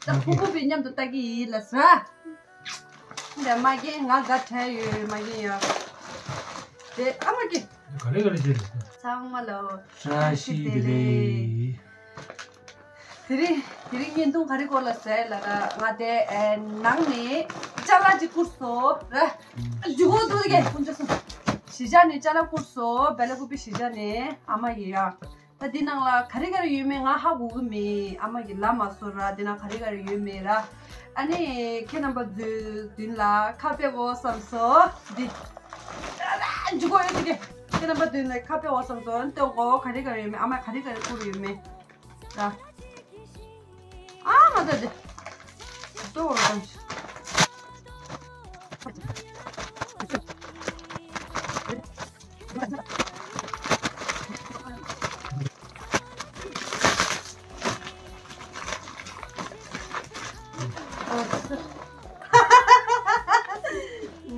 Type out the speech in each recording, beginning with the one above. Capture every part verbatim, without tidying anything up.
ད་ཕུ་ཕུ་བི་མཉམ་དུ་ལྟ་གི་ཡིན་ལ་ཟ། འདི་མ་རྒན་ང་དགའ་བྲལ་ཡོད་མ་རྒན་ཡ། དེ་ཨ་མ་རྒན། ག་ལེ་ག་ལེ་བྱེད་རེད། ཚང་མ་ལ་བཀྲ་ཤིས་བདེ་ལེགས། དེ་རིང་དེ་རིང་བརྙན་ཐུང་ག་རེ་སྐོར་ལ་ཟེར་ལ་ར། ང་དེ་ཨེ་ནང་ནས་ཅ་ལག་ཅིག་བསྐུར་སོང་ར། ཇུ་གུ་འདུག་གས་ཀུན་སྤྱོད་སོང་། གཞིས་ཆགས་ནས་ཅ་ལག་བསྐུར་སོང་། སྦེ་ལ་ཀུ་པི་གཞིས་ཆགས་ནས་ཨ་མ་ཡི་ཡ། ད་འདི་ནང་ལ་ག་རེ་ག་རེ་ཡོད་མེད་ང་ཧ་གོ་གི་མེད། ཨ་མ་གིས་ལབ་མ་སོང་ར། འདི་ནང་ག་རེ་ག་རེ་ཡོད་མེད་ར། ཨ་ནི་ཁྱེད་རྣམ་པ་ཚོའི་མདུན་ལ་ཁ་ཕྱེ་དགོས་བསམ་སོང་། འདི་འཇུ་གུ་ཡོད་དེ་གས། ཁྱེད་རྣམ་པ་མདུན་ལ་ཁ་ཕྱེ་དགོས་བསམ་སོང་། སྟོན་གོ་ག་རེ་ག་རེ་ཡོད་མེད། ཨ་མ་ག་རེ་ག་རེ་བསྐུར་ཡོད་མེད་ར། ཨ་མ་ད་དེ་ལྟོ་བོར་བཏང་ཞིག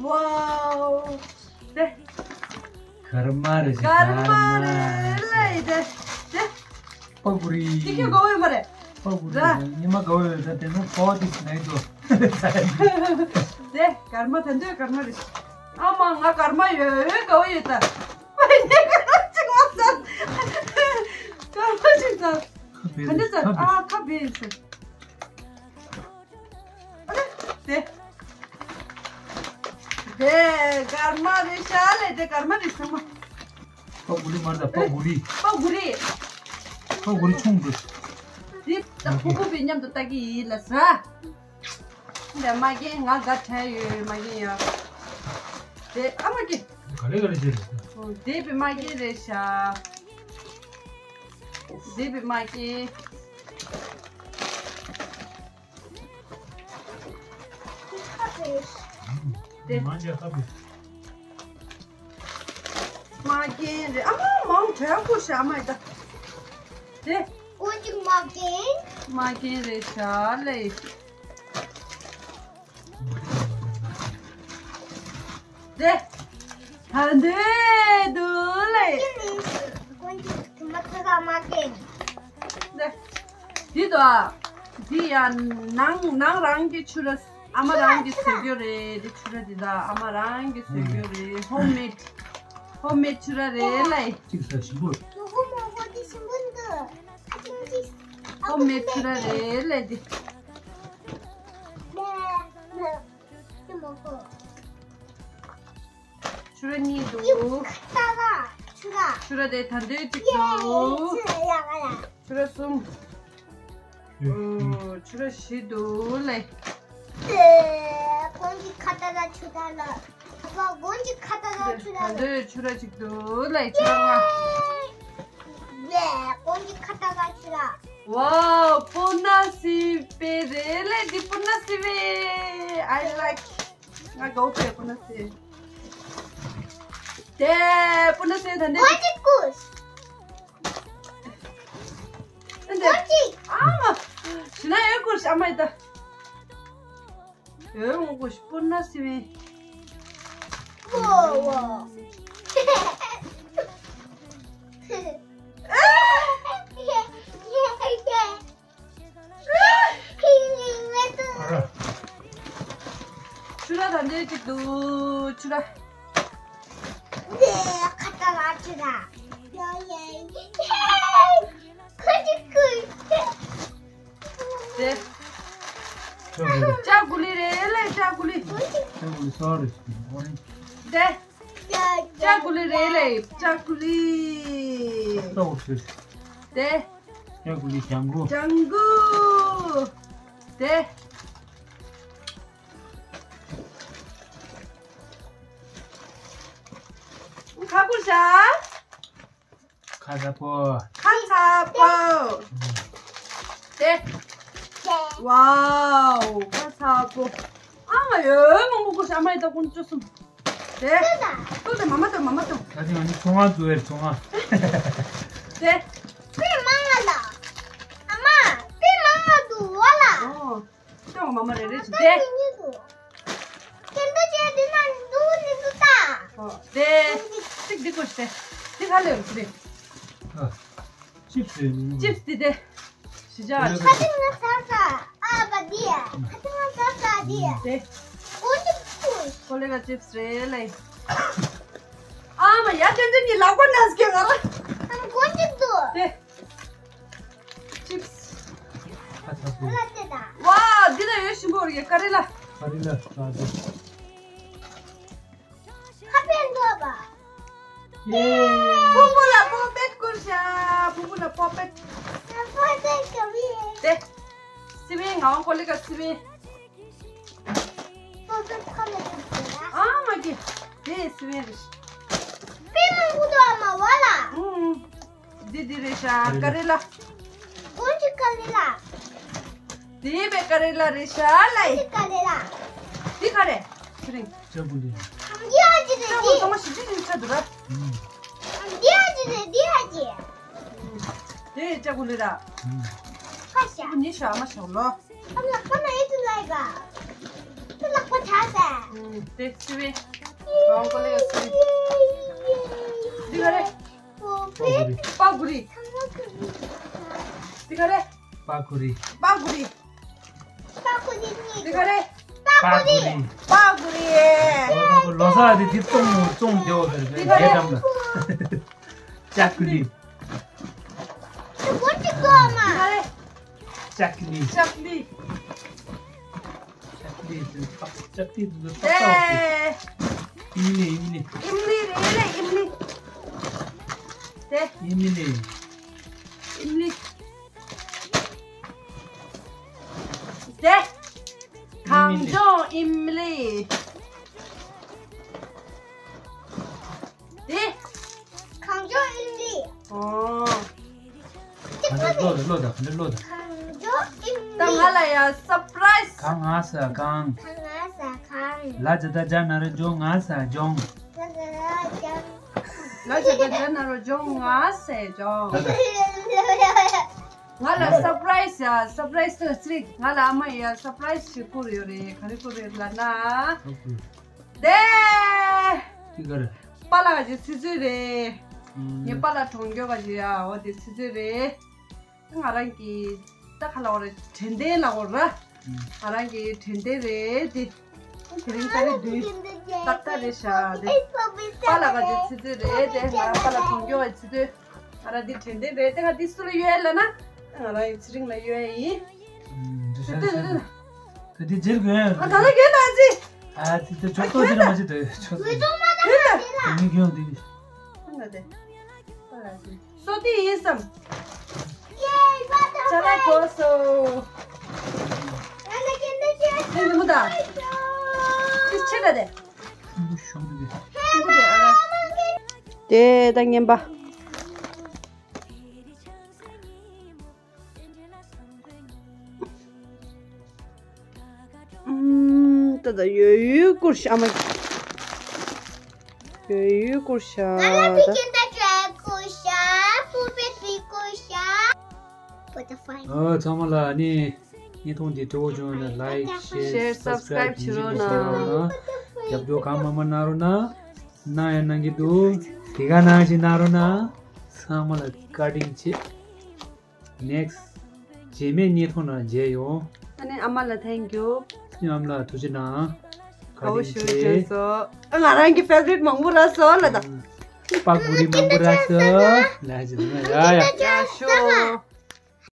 Wow. དེ། ཀརྨ་རེད། ཀརྨ་རེད་ལ་ཡི་དེ། དེ། པ་གུ་རི། དེ་ཁྱོད་དགའ་བོ་ཡོད་མ་རེད། པ་གུ་རི། ར། ཉི་མ་དགའ་བོ་ཡོད་ད་དེ་ནོ་ཀོ་དིས་ནའི་དོ། དེ་ཀརྨ་ད་འདོད་ཀརྨ་རེད། ཨ་མ་ང་ཀརྨ་ཡོད་དགའ་བོ་ཡོད་ད། ངས་ཀརྨ་ཅིག་མ་ཟ། ཀརྨ་ཅིག་ཟ། ག་འདྲ་ཟ། ཨ་ཁ་བེ་ཟ། དེ། དེ་ཀརྨ་རེད་ཤག་ལས། དེ་ཀརྨ་རེད་ཤག་མ། པ་གུ་རི་མ་རེད་ད། པ་གུ་རི། པ་གུ་རི། པ་གུ་རི་ཆུང་འདུག་དེ་ད་ཕུ་ཕུ་བི་མཉམ་དུ་ལྟ་གི་ཡིན་ལ་ཟ། འདི་མ་རྒན་ང་དགའ་བྲལ་ཡོད་མ་རྒན་ཡ། དེ་ཨ་མ་རྒན། ག་ལེ་ག་ལེ་བྱེད་རེད། དེ་བི་མ་རྒན་རེད་ཤག་དེ་བི་མ་རྒན། དེ། མ་རྒན་རེད། ཨ་མ་མང་དྲགས་པོ་ཤག་མ་ཡི་ད། དེ། ཀོ་ཅིག་མ་རྒན། མ་རྒན་རེད་ཤག་ལེ། དེ། ད་འདོད་འདུག་ལེ། ཀོ་ཅིག་མ་ཚ་མ་རྒན། དེ། འདི་དོ། འདི་ཡང་ནང་ནང་རང་གི་ཆུ་ར། ཨ་མ་རང་གིས་བཟོས་རྒྱུ་རེད། འདི་ཆུ་ར་འདི་དག་ཨ་མ་རང་གིས་བཟོས་རྒྱུ་རེད། ཧོམ་མེད། ཧོམ་མེད་ཆུ་ར་རེད་ལ། གཅིག་ཟ་ཞིམ་པོ། ཧོམ་མེད་ཆུ་ར་རེད་ལ་འདི། ཆུ་ར་གཉིས་འདུག་ཆུ་ར་དེ་ད་འདོད་གཅིག་འདུག་ཆུ་ར་གསུམ། ཨོ། ཆུ་ར་བཞི་འདུག་ལེ། ཀོང་ཅི་ཁ་ཏ་ར་ཆུ་ར་ལ། ཨ་ཕ་ཀོང་ཅི་ཁ་ཏ་ར་ཆུ་ར་ལ། ད་འདོད་ཆུ་ར་གཅིག་འདུག་ལེ། ཆུ་ར་ལྔ། ཀོང་ཅི་ཁ་ཏ་ར་ཆུ་ར། Wow, པུ་ན་སི་པེ་རེད་ལེ། འདི་པུ་ན་སི་པེ། I like. ང་དགའ་པོ་བྱས་པུ་ན་སི། དེ་པུ་ན་སི་ད་འདི། ཨ་མ། ཞི་ན་ཡོད་ཀུ་ཤ་མ་ཡི་ད། ཡོད་ཀུ་ཤ་པུ་ན་སི་བི། ཆུ་ར་ད་འདྲའི་གཅིག་འདུག་ཆུ་ར། ཁ་ཏ་ར་ཆུ་ར། ཁ་ཅིག་ཁུ། དེ། ཅ་གུ་ལི་རེད་ལེ། ཅ་གུ་ལི། ཅ་གུ་ལི་སོ་རེད། དེ། ཅ་གུ་ལི་རེད་ལེ། ཅ་གུ་ལི། ཅ་གུ་ལི། དེ། ཅ་གུ་ལི་ལྗང་གུ། ལྗང་གུ། དེ། ཁ་པོ་ཤ། ཁ་ཚ་པོ། ཁ་ཚ་པོ། དེ། ཝའོ། ཁ་ཚ་པོ། ཨ་མ་ཡོད་མང་པོ་ཀུ་ཤ་མ་ཡི་ད་ཀུན་སྤྱོད་གསུམ། དེ། ཏོ་དེ་མ་མ་ཏོ་མ་མ་ཏོ། ད་དེ་ང་ནི་ཚོང་ང་འཛུལ་བའི་ཚོང་ང་། དེ། པི་མང་ང་ལ། ཨ་མ། པི་མང་ང་འདུག་བ་ལ། ཨོ། ཏོ་མ་མ་རེ་རེ་ཅི་དེ། ཏོ་དེ་ཉིད་དུ། ཀན་ཏོ་ཅེ་དེ་ན་འདུག་ནི་འདུག་ད། ཨོ། དེ། ཅིག་འདི་ཀུ་ཤ་དེ། དེ་ག་ལེ་ཡོད་ཅི་རེད། ཨ། ཅིབ་སི་རེད། ཅིབ་སི་དེ་དེ། ཞི་ཅ། ཁ་ཅིག་ང་ཚ་ཚ། ཨ་བ་ དེ། ཀོ་ལེ་ག་ཅིབ་སི་རེད་ལེ། ཨ་མ་ཡ་ཅན་ཅན་གྱི་ལག་པ་ན་སྐྱེ་ག་ར། ཀོ་ཅིབ་དུ། དེ། ཅིབ་སི། ཁ་ཚ་པོ། ཝ། འདི་ལ་ཡོད་ཞིམ་པོ་རེད་ཀ་རེ་ལ། ཀ་རེ་ལ་ཁ་ཚ། ཁ་པན་ཐོབ་པ། ཡེ། ཕུ་བོ་ལ་པོ་པེད་བསྐུར་ཤག་ཕུ་བོ་ལ་པོ་པེད། པོ་པེད་ག་བི། དེ། སི་བན་ང་བང་ཀོ་ལི་ག་སི་བན། པོ་པེད་ཁ་ལ་ཡོད་ཟེར་ལ། ཨ་མ་གི། དེ་སི་བན་རེད། པི་མང་པོ་འདུག་ཨ་མ་བ་ལ། ཨུང་། འདི་འདི་རེད་ཤག་ཀ་རེ་ལ། ཀོ་ཅིབ་ཀ་རེ་ལ། དེ་བས་ཀ་རེ་ལ་རེད་ཤག་ལེ། ཀ་རེ་ལ། འདི་ག་རེ། ཚེ་རིང་། ཅ་ཀུ་ལི། འདི་ཨ་ཅི་རེད། ཅ་ཀུ་ལི་ཚང་མ་ཞིབ་ཅིག་ཅིག་ཆགས་འདུག་ར། འདི་ཨ་ཅི་རེད། འདི་ཨ་ཅི། དེ་ཅ་ཀུ་ལི་ར། ཁ་ཤ། ཉི་ཤ་མ་ཤོག་ལོ། ཨ་མ་ཁ་ན་ཨེ་ཏི་ལའི་ག་ཏི་ལག་པ་ཆགས་སེ། དེ་སི་བན། ང་བང་ཀོ་ལི་ག་སི་བན། འདི་ག་རེ། པ་གུ་རི། འདི་ག་རེ། པ་གུ་རི། པ་གུ་རི། འདི་ག་རེ། པ་གུ་རི། པ་གུ་རི། ལོ་གསར་དེ་དེ་བཙོང་བཙོང་རྒྱག་པ་རེད། འདི་ག་རེ། རྗེས་འགྲམ་ལ། ཅ་ཀུ་ལི། འདི་ག་རེ། ཅ་ཀུ་ལི། ཅག་ལི། ཅག་ལི་དེ་ཏག་ཏག་ཏག་ཏག་ཏག་ཏག་ཨེ། ཨིམ་ལི་ཨིམ་ལི། ཨིམ་ལི་རེད་ལེ་ཨིམ་ལི། དེ། ཨིམ་ལི། ཨིམ་ལི། དེ། གངས་ལྗོངས་ཨིམ་ལི། དེ། གངས་ལྗོངས་ཨིམ་ལི། ཨོ། ག་འདྲ་བློ་དང་བློ་དང་ག་འདྲ་བློ་དང་། གངས་ལྗོངས་ཨིམ་ལི། ད་ང་ལ་ཡ་སར་པ་རའི་སི། ག་ང་ས་གངས། ག་ང་ས་གངས། ལ་ཇ་ད་ཇ་ན་རོ་ལྗོ་ང་ས་ལྗོངས། ལ་ཇ་ད་ཇ་ན་རོ་ལྗོ་ང་ས་ལྗོངས། ང་ལ་སར་པ་རའི་སི་ཡ་སར་པ་རའི་སི་ཚིག་ང་ལ་ཨ་མ་ཡ་སར་པ་རའི་སི་ཞིག་བསྐུར་ཡོད་རེད། ག་རེ་བསྐུར་ཡོད་ལབ་ན། དེ། དེ་ག་རེ། པཱ་ལགས་ཀྱི་ཚིག་མཛོད་རེད། ངའི་པཱ་ལགས་གྲོང་ཁྱེར་ག་ཅི་ཡ་འོ་དེ་ཚིག་མཛོད་རེད། ང་རང་གི་ད་ག་ལབ་དགོས་རེད། དྲན་རྟེན་ལབ་དགོས་རེད། ང་རང་གི་དྲན་རྟེན་རེད་དེ། དེ་རིང་ཏ་རིག་བདུན། ཏག་ཏག་རེད་ཤག་དེ། པཱ་ལགས་ཀྱི་ཚིག་མཛོད་རེད་དེ། ང་རང་པཱ་ལགས་གྲོང་ཁྱེར་ག་ཚིག་མཛོད། ང་རང་འདི་དྲན་རྟེན་རེད་དེ། ང་འདི་སུ་ལ་གཡོལ་ལབ་ན། ང་རང་ཚེ་རིང་ལ་གཡོལ་ཡིན། ཨུམ། འདི་ཤ་ཤ། ད་འདི་འཇལ་དགོས་ཡ། ཨ་ད་ལ་གཡོལ་ན་ཅི། ཨ་ཙི་ད་ཆོག་ཏོ་ཅི་ན་མ་ཅི་ད་ཆོག་ཏོ་ཅི་ན། ད་མི་གཡོལ་འདི། ཨ་ན་དེ། སོ་ཏི་ཡིན་སམ། ཅ་ལག་གོ་སོ། ཨ་ན་ཀེན་ད་ཅི། ཀེན་ད་མུ་ད། ཅི་ཆེ་ད་དེ། ཤུགས་ཤུགས་དེ། ཤུགས་དེ་ཨ་ན། དེ་ད་ངན་པ། ཨུམ། ད་ད་ཡོད་ཡོད་བསྐུར་ཤག་ཨ་མ། ཡོད་ཡོད་བསྐུར་ཤག་ད། ཨ་ཚང་མ་ལ་ནི་བརྙན་ཐུང་འདི་སྤྲོ་བོ་བྱུང་ན་ལའིཀ་ཤེར་སབ་སི་ཀ་རའིབ་བྱེད་རོགས་གནང་། རྒྱབ་སྐྱོར་གང་མང་མང་གནང་རོགས་གནང་། གནང་ཡང་གནང་གི་འདུག་དེ་ག་ནང་བཞིན་གནང་རོགས་གནང་། ཚང་མ་ལ་བཀའ་དྲིན་ཆེ། ནེག་སི་རྗེས་མའི་བརྙན་ཐུང་ནང་མཇལ་ཡོང་། ཨ་ནི་ཨ་མ་ལ་ཐེང་ཀྱུ། ཨ་ནི་ཨ་མ་ལ་ཐུགས་རྗེ་གནང་། བཀའ་དྲིན་ཆེ། ཨ་ང་རང་གི་ཕེ་བ་རིཊ་མང་པོ་རག་སོང་ལ་ད། པ་གུ་རི་མང་པོ་རག་སོང་ལ་ཞེས་ན་ཡ་ཡ། ཡ་ཤོ།